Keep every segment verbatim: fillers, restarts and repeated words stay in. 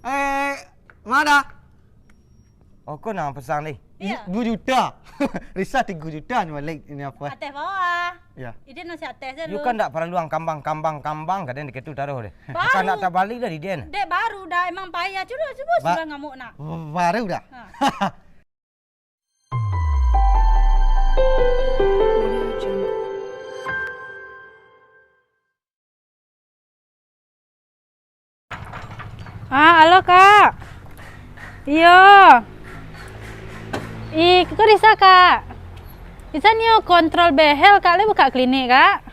Eh, ma Da? Oh, ko nan pasang lai? Iyo. Duo juta. Risa tigo juta nyo baliak ini apo? Ateh bawah. Yo. Iden masih ateh se lu. Yu kan ndak paralu ang kambang, kambang, kambang, kaden dek itu taruh deh. Baru. Kan ndak tabali dah di den. Dek baru Da, emang payah. Cubo, cubo Ba-, sudah ngamuk nak. Baru Da. Ha. Ah, halo, Kak. Iyo. Ih, ko Risa, Kak. Risa nio kontrol behel, Kak. Lai bukak klinik, Kak?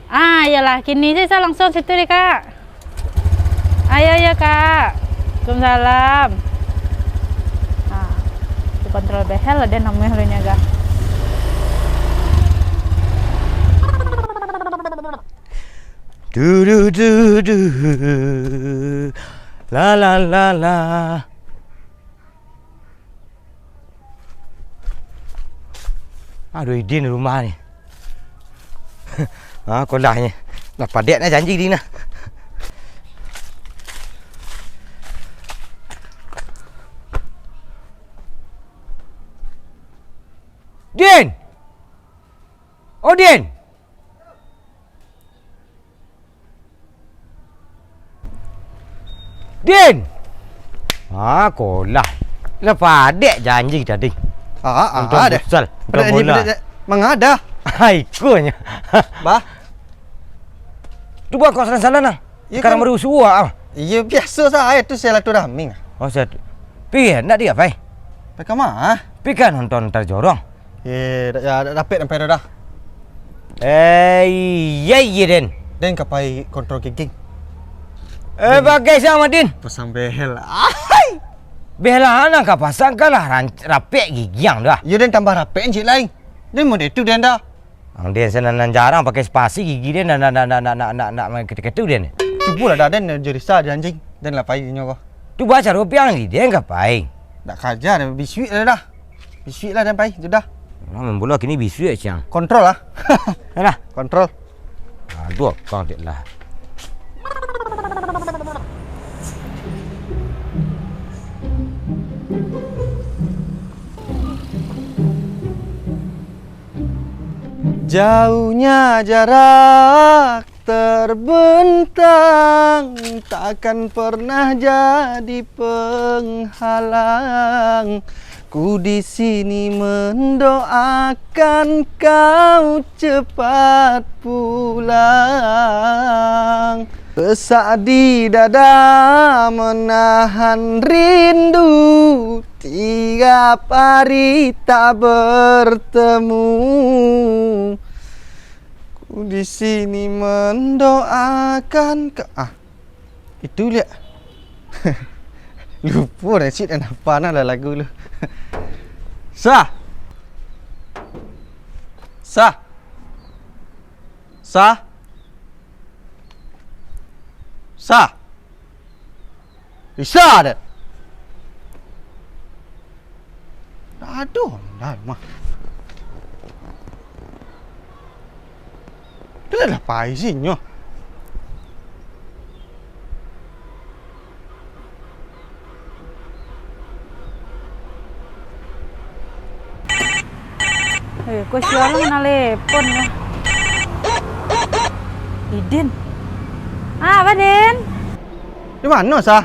Ah, iyolah. Kini se sa langsuang situ deh, Kak. Ayo, ayo, Kak. Waalaikumsalam. Ah, dikontrol behel lah deh namonyo ulun nyo, Kak. Du, du, du, du. La, la, la, la. Aduh, Idin rumah ni. Ha, kolahnyo. Lah padek nah janji Idin nah. Din! Oh, Din! Din! Ah, kolah. Lah padek janji tadi. Ah, ah, Untuang ah, deh. Futsal, untuang bola. Padek janji, padek ja-, manga Da. Hai, ikonyo. Bah. Tu buat kau salah-salah nah. Iyo, sekarang kan baru suah, ah. Iyo, biaso sajo tu silaturahmi nah. Oh, siat. Pi, ndak dia, Pai? Pai ka ma? Pi ka nonton Tarjorong. Eh, dak, ya, dak dapek sampai dah. Eh, iya, iya, Den. Den ka pai kontrol gigi. Eh, bagai sama, Din. Pasang behel. Ahai. Behel anak ka pasang, kalah ran-, rapek gigi ang dah. Iya, Den, tambah rapek cik lain. Den model tu, Den, dah. Ang Den sinan nan jarang pakai spasi gigi, Den, nak, nak, nak, main ketek-ketek, Den. Cubolah dah, Den, jadi sa di anjing. Den lah pai inyo ko. Tu baca rupiah di Den ka pai. Dak kaja, Den, bisuik lah dah. Bisuik lah, Den, pai, sudah. Nah, main bola kini bisuik, siang. Kontrol lah. Alah. Kontrol. Aduh, kau dek lah. Jauhnya jarak terbentang, takkan pernah jadi penghalang. Ku di sini mendoakan kau cepat pulang. Sesak di dada menahan rindu, tiap hari tak bertemu. Ku di sini mendoakan ka-, ah, itu liak. Lupo dah cik, dah napa nah lah lagu lu. Sah. Sah. Sah. Sah. Bisa dek. Aduh, dah mah. Dah lah pai sinyo. Eh, kok sialan nalepon yo. Idin. Ah, apa, Din? Di mano, Sah?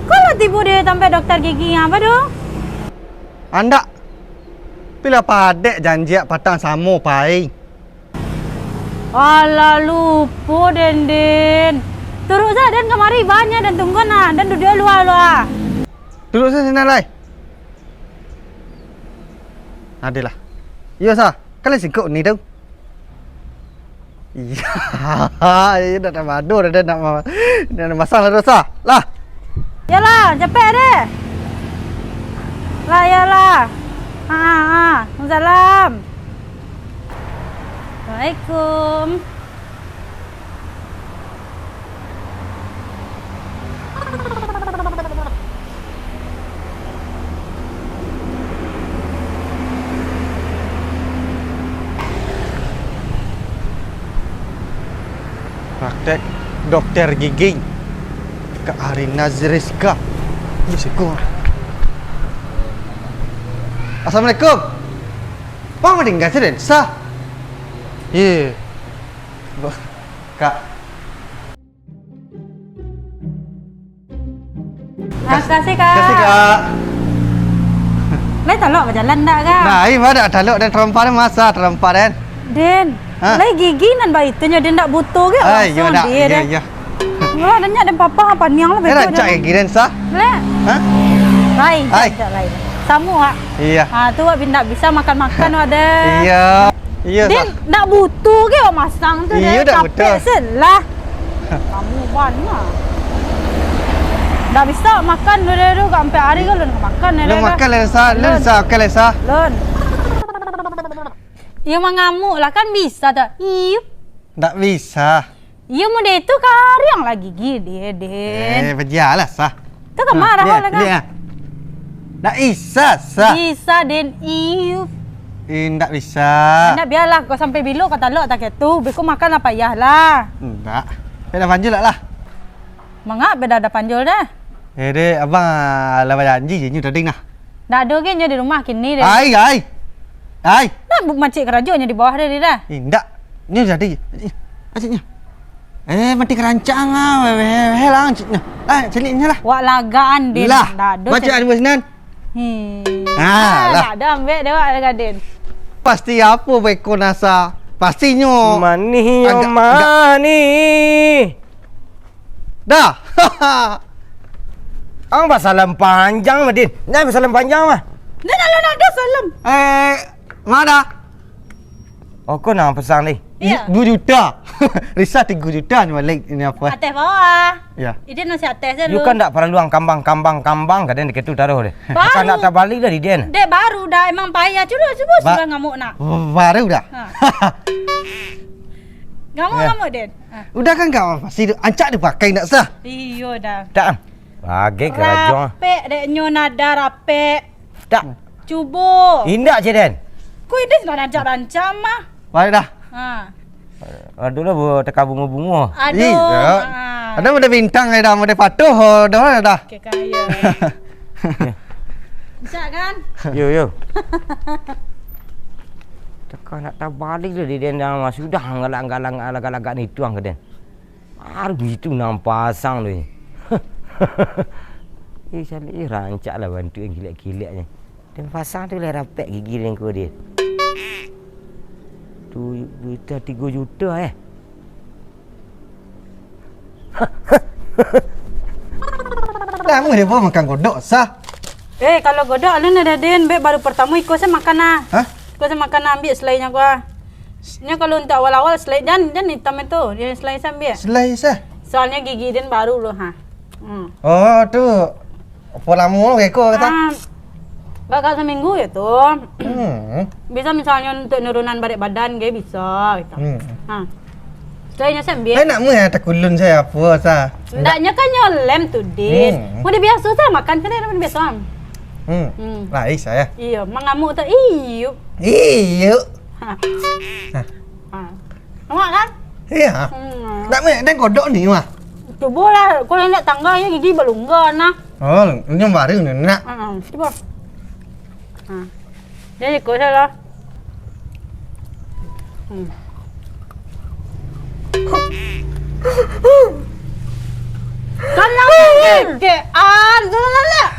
Kok lah tibo di tampek dokter gigi, apa tu? Andak. Pila padek janji patang samo pai. Alah, lupo den, Din. Turuik sa den kamari, banyak den tunggu nah, den duduak lua-lua. Turuik sa sinan lai. Adolah. Iyo, Sa. Kan lai singkok ni tu. Iya, iya, dah, dah mado, dah, dah nak ma-, dah nak masang lah dosa. Lah. Yalah, capek deh. Lah, yalah. Ha, ha, ha. Waalaikumsalam. Waalaikum. Praktek dokter gigi. Kak Arina Ziriska. Di siku. Assalamualaikum. Bang, maningga si Densa? Ye. Bah, Kak. Makasih, Kak. Makasih, Kak. Lai talok bajalan ndak, Kak? Nah, iyo, ndak talok dan terompa den masa terompa den. Den, Hah? Lai gigi nan baitu nyo, den ndak butuh ge. Ah, iyo, langsung dak. Iyo, iyo. Wah, banyak den papah paniang lah. Eh, baitu rancak den. Gigi den sah? Boleh. Hah? Lai, Hai. Rancak lai. Samo, Kak. Iyo. Ah, tu awak ndak bisa makan-makan, awak deh. Iyo. Iyo, Den, sah. Ndak butuh ge awak masang tu, Iyo, deh. Ndak butuh. Capek se lah. Kamu bana. Ndak bisa makan dulu, dulu, sampai hari ke lun makan, Lun deh, makan, deh. Lun sah, lun Lun. Sah, makan, lun sah. Lun. Iyo mangamuk lah, kan bisa tu. Iup. Ndak bisa. Iyo, mode tu kariang lah gigi dia, Den. Eh, pajialah sah. Tu ka marah Nah, lah, liek, kan? Liek, ah. Ndak bisa, sah. Bisa, Den. Iup. Eh, ndak bisa. Ndak, bialah, kau sampai bilo kau talok tak kayak tu. Beko makan lah payah lah. Ndak. Peda panjul lah. Mangap beda ada panjul dah. Eh, dek, abang, ah, lah bajanji je nyo tadi nah. Ndak ado ge nyo di rumah kini deh. Ai, ai. Ai. Nah, bu-, macik karajo nyo di bawah deh, dah. Eh, ndak. Nyo jadi. Eh, aciknyo. Eh, mati kerancang ah. Weh, weh, weh, lah, aciknyo. Ah, caliaknyo lah. Wak lagaan, Din. Lah. Ndak ado Macik cari- anu sinan. Hmm. Ah, Ah, lah. Ndak ado ambek deh, Wak lagaan, Din. Pasti apo beko nasa? Pastinyo Manih yo agak, agak manih. Dah. Ang basalam panjang mah, Din. Nyo basalam panjang mah. Nyo nak, nak, nak, salam. Eh, ma dah? Oh, ko nang pasang, Din? Iyo. Duo juta. Risa tigo juta ni balik ini apo? Ateh bawah. Yo. Ide nasi ateh se Yo dulu. Kan ndak paralu ang kambang, kambang, kambang, kadang dek itu taruh deh. Baru. Kan ndak tabalik dah di den. Dek baru dah, emang payah. Cubo, cubo Ba-, sudah ngamuk nak. Baru dah. Ha. Ngamuk, Yo. Ngamuk, Den. Ah. Udah kan, nggak apa-apa sih, ancak dipakai, ndak sah. Iyo dah. Tak, ah. Bagai karajo. Rapek dek nyo nada rapek. Tak. Cubo. Indak je, Den. Ko ide sudah rancak-rancak mah. Baik dah. Ha. Aduh lah, bu-, teka bungo-bungo. Aduh. Iya. Ha. Ada mode bintang, ada mode patuh, oh, dah, dah. Oke, kaya. Bisa kan? Yo, yo. Teka nak tabalik lah di den dah, sudah galak-galak, galak-galak ni tuang ke den. Baru itu nang pasang tu. Eh, caliak, eh, rancak lah bantuak kilek-kileknyo. Dan pasang tu lah rapek gigi den ko dia. Tu juta, tigo juta, eh. Lamo dia bawa makan godok, sah. Eh, kalau godok, alun ado den, bek baru pertamo iko se makan nah. Hah? Iko se makan nah, ambiak selainnyo ko ah. Nyo kalau untuk awal-awal selai, jan, jan itam itu, jan selai se ambiak. Selai se? Soalnyo gigi den baru lo, ha. Hmm. Oh, tu. Apo lamo beko kata? Ah, agak seminggu ya tu. Hmm. Bisa misalnyo untuk nurunan barat badan ge bisa gitu. Hmm. Ha. Selainnyo se ambiak. Ai, nak meh takulun se apo sa? Ndaknyo kan nyo lem tu, Din. Hmm. Mode biaso se makan kan, mode biaso am. Hmm. Hmm. Lai se ya. Iyo, mangamuk tu. Iyo. Iyo. Ha. Ha. Ha. Nampak kan? Iyo. Hmm. Nak meh, den godok ni mah. Cubo lah, kok indak tangga ni gigi balungga nah. Oh, ini yang baru ni, nak. Ha, cubo. Ha. Jadi, kau salah. Hmm. Kan yang kecekan, tu lah.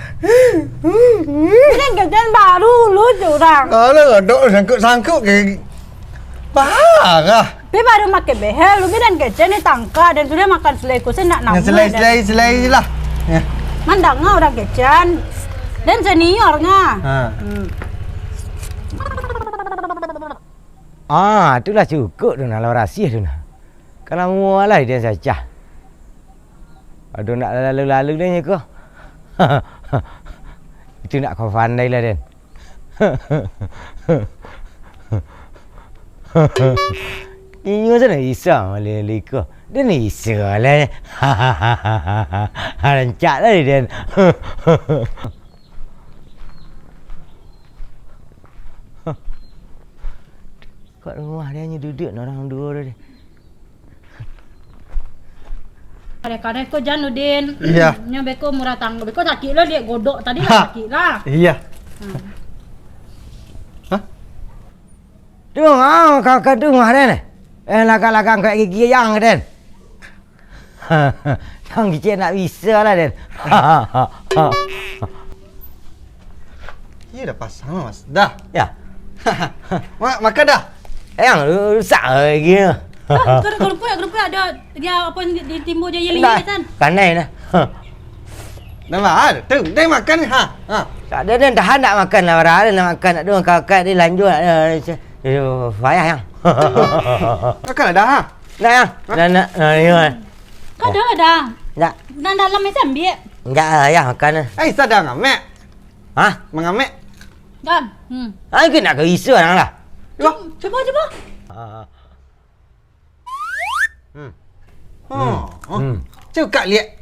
Ini kecekan baru lu curang. Alah, dok sangkut-sangkut ke. Parah. Pi baru makan behel, lu bidan kecekan ni tangka, dan sudah makan selai ko, se nak namo. Selai, selai, selai lah. Ya. Mandanga urang kecekan. Dan senior nga. Ha. Hmm. Ah, tu lah cukup tu nah, lah barasiah tu nah. Kalau mualah dia sacah. Aduh, nak lalu-lalu dia nyo ko. Itu nak kau pandai lah, Den. Inyo tu nak isa malin-malin ko. Dia ni isa lah. Rancak lah dia, Den. Kat rumah dia nyo duduk, urang duo tu. Kadeh-kadeh ko jan, Udin. Iya. Nyo beko murah tangga. Beko sakik lo, liek godok tadi lah sakik lah. Iya. Hmm. Hah? Tu mau kau ka rumah den. Eh, lagak-lagak angkat gigi ayang den. Yang kecil nak bisa lah den. Iya dah pasang lah, Mas. Dah. Ya. Ma- makan dah. Yang rusak lagi. Ah, kau, kau lupa, kau lupa ada dia apa yang di- ditimbo je yang Dah. Kan? Pandai dah. Dah lah, tu. Dah makan ni. Ha. Ha. Tak ada den tahan nak makan lah, barang nak makan, nak dua kakak dia lanjut. Eh, payah yang. Makan dah, ha. Nak yang. Ha? Nak nak nak ni. Kau dah dah. Nak. Nan dalam ni ambil. Enggak lah, ya makan lah. Eh, sadang amek. Hah? Mangamek. Dah. Hmm. Ah, kena ke isu orang lah. Cuba, cuba, cuba. Ah. Hmm. Oh. Hmm. Cuka liek.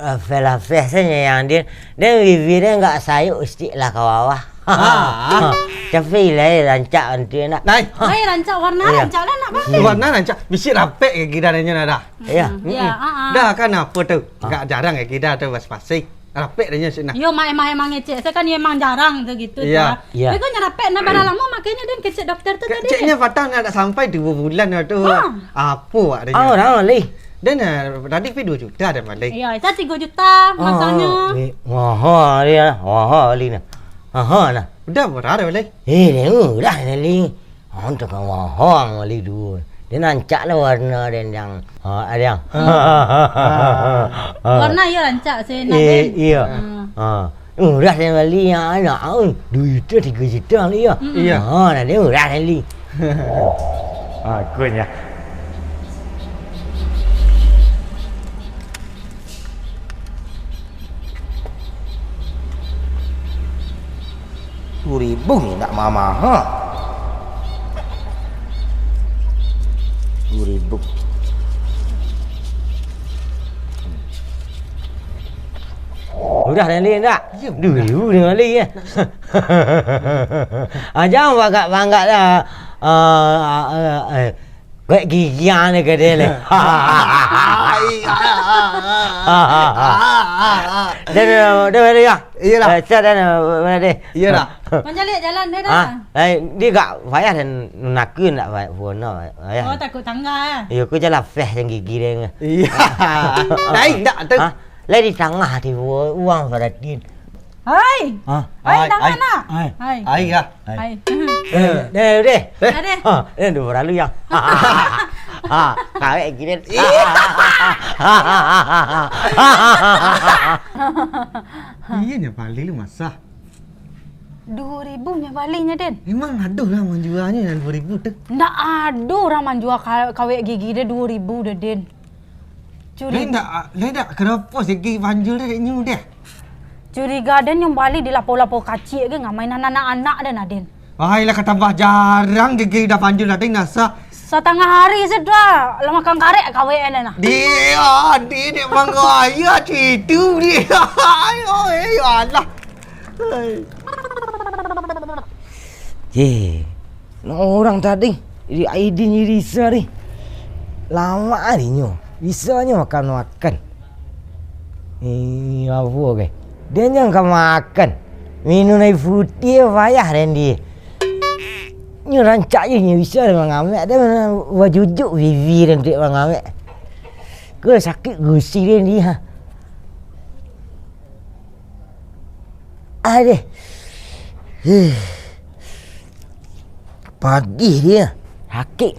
Afel-afel saja yang dia. Dia bibir dia enggak sayuk sikit lah ke bawah. Ah. Tapi lah, eh, rancak nanti nak. Nai. Weh, rancak warna, iya, rancak lah nak bang. Warna rancak. Bisi rapek ke gigi dia dah. Iya. Hmm, iya, ah, ah. Dah kan apa tu? Ah. Enggak jarang ke gigi dia tu basi-basi. Rapek dah nyo sik nah. Yo, mak emang, emang ngecek. Saya kan emang jarang tu gitu. Iya. Iya. Tapi kau nyerapek nah barang lamo, makanya dia kecek dokter tu tadi. Keceknya patang nak tak sampai dua bulan tu. Ah. Apa awak dah nyo? Oh, dah lih. Dan, eh, tadi pi dua juta dah balik. Iya, itu tiga juta masanya. Oh, ni, mahal dia. Mahal ni nah. Mahal nah. Udah murah dah balik. Eh, ni murah dah lih. Oh, tu kan wahang wali duo. Dia rancak lah warna den yang, ha, ada yang. Ah. Warna iyo rancak sih, nak eh, den. Iya. Ah. Ha. Murah den bali yang anak, oh, dua juta, tiga juta ni ya. Mm-mm. Iya. Ha, nah, dia murah den bali. Ah, kunya. Duo ribu ni nak mama, ha? Duo ribu. Udah, Stanley, ndak? Iyo, duo ribu ni bali, ya. Ah, jangan banggak-banggak lah. Ah, ah, ah, eh. Kuek gigi ane gede le. Ai, ah, ah, ah, ah, ah, ah. Dah, dah, dah, dah, dah, ya. Iyolah. Eh, sia dah, dah, dah, dah. Iyolah. Manjalik jalan dia dah. Ah, eh, dia gak payah dan naka nak payah, payah. Oh, takut tangga ya? Iyo, ku jalan feh dan gigi dia. Iya. Lain tak tu? Ah, lai di tangah ti uang pada tin. Hai. Ah. Hai, hai, tangah hai, nak. Hai. Hai. Hai, ya. Hai. Hai. Eh, deh, deh. Eh. Deh. Ha, eh, dua baralu yang. Ha, kawek gini. Iya nya bali lu masa. Dua ribu nya balinya, Den. Emang ado lah manjualnyo yang dua ribu tu? Ndak ado urang manjual ka-, kawek gigi dia dua ribu deh, Den. Curi- Lai ndak, lai ndak, kenapa segi panjul deh, dek nyu deh? Curiga den yang bali di lapo-lapo kacik ge, ngamai nan anak-anak den, Aden. Wahai lah, katambah jarang gigi dah panjul, Aden, nasa. Satangah hari sudah, lah makan karek kawek, Aden, nah. Dia, dia, dia mangaya tu, dia. Ayo, eh, ya Allah. Hai. Ye, no orang tadi, di Aidin iri sa di. Lama arinyo, bisa nyo makan-makan. Eh, apo ke? Dia nyo ka makan. Minum air putih payah den dia. Nyo rancak je nyo bisa den mangamek. Dia bajujuk bibi den dek mangamek. Ke sakik gusi den dia. Adeh. Huh. Padih dia. Sakik.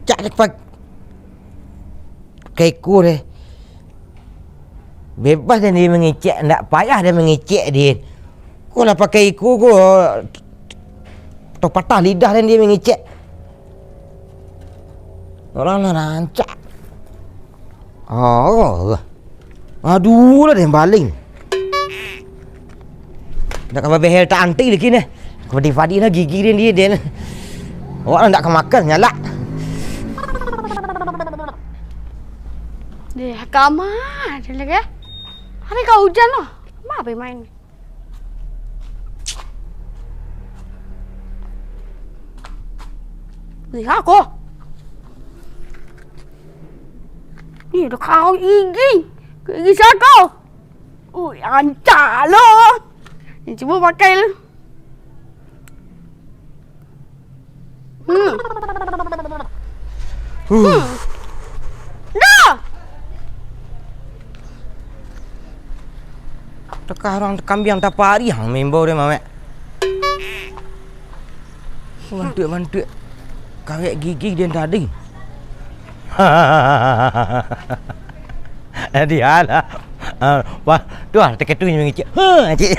Cak dia pak-, pakai iko deh. Bebas dia, dia mangecek, ndak payah dia mangecek dia. Ko lah pakai iko ko, tau patah lidah dia, dia mangecek. Orang lah rancak. Oh. Aduh lah, dia baling. Nak ka babehel tak anti lagi ni. Padi-padi lah gigi dia, dia, dia. Awak lah ndak ka makan, nyalak. Deh, kama ada lagi. Hari kau hujan lah. Kama apa main? Lihat aku. Ih, dah kau gigi. Gigi siapa? Ui, rancak lo. Ni cuba pakai lu. Hmm. Huh. Hmm. Dah. Takarang kambiang tapariang mimbau dia, Mamek. Bantuak-bantuak kawek gigi dia tadi. Dia lah. Ah, wah, tu lah, teketu nyo mangecek. Ha, cik.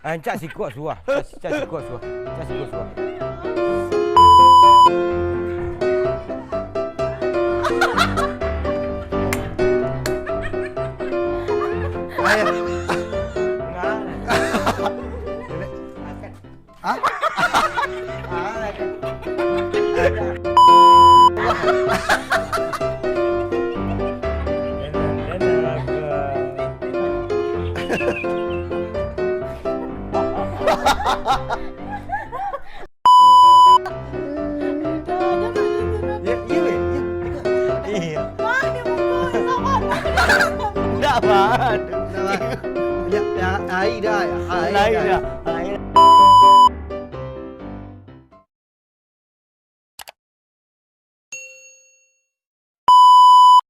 Rancak sikuak suah. Rancak sikuak suah. Rancak sikuak suah. Hah? Iya, iya, iya. Iya. Ndak, Pak. Ndak, Pak. Ya, ya, ai dah, ai dah.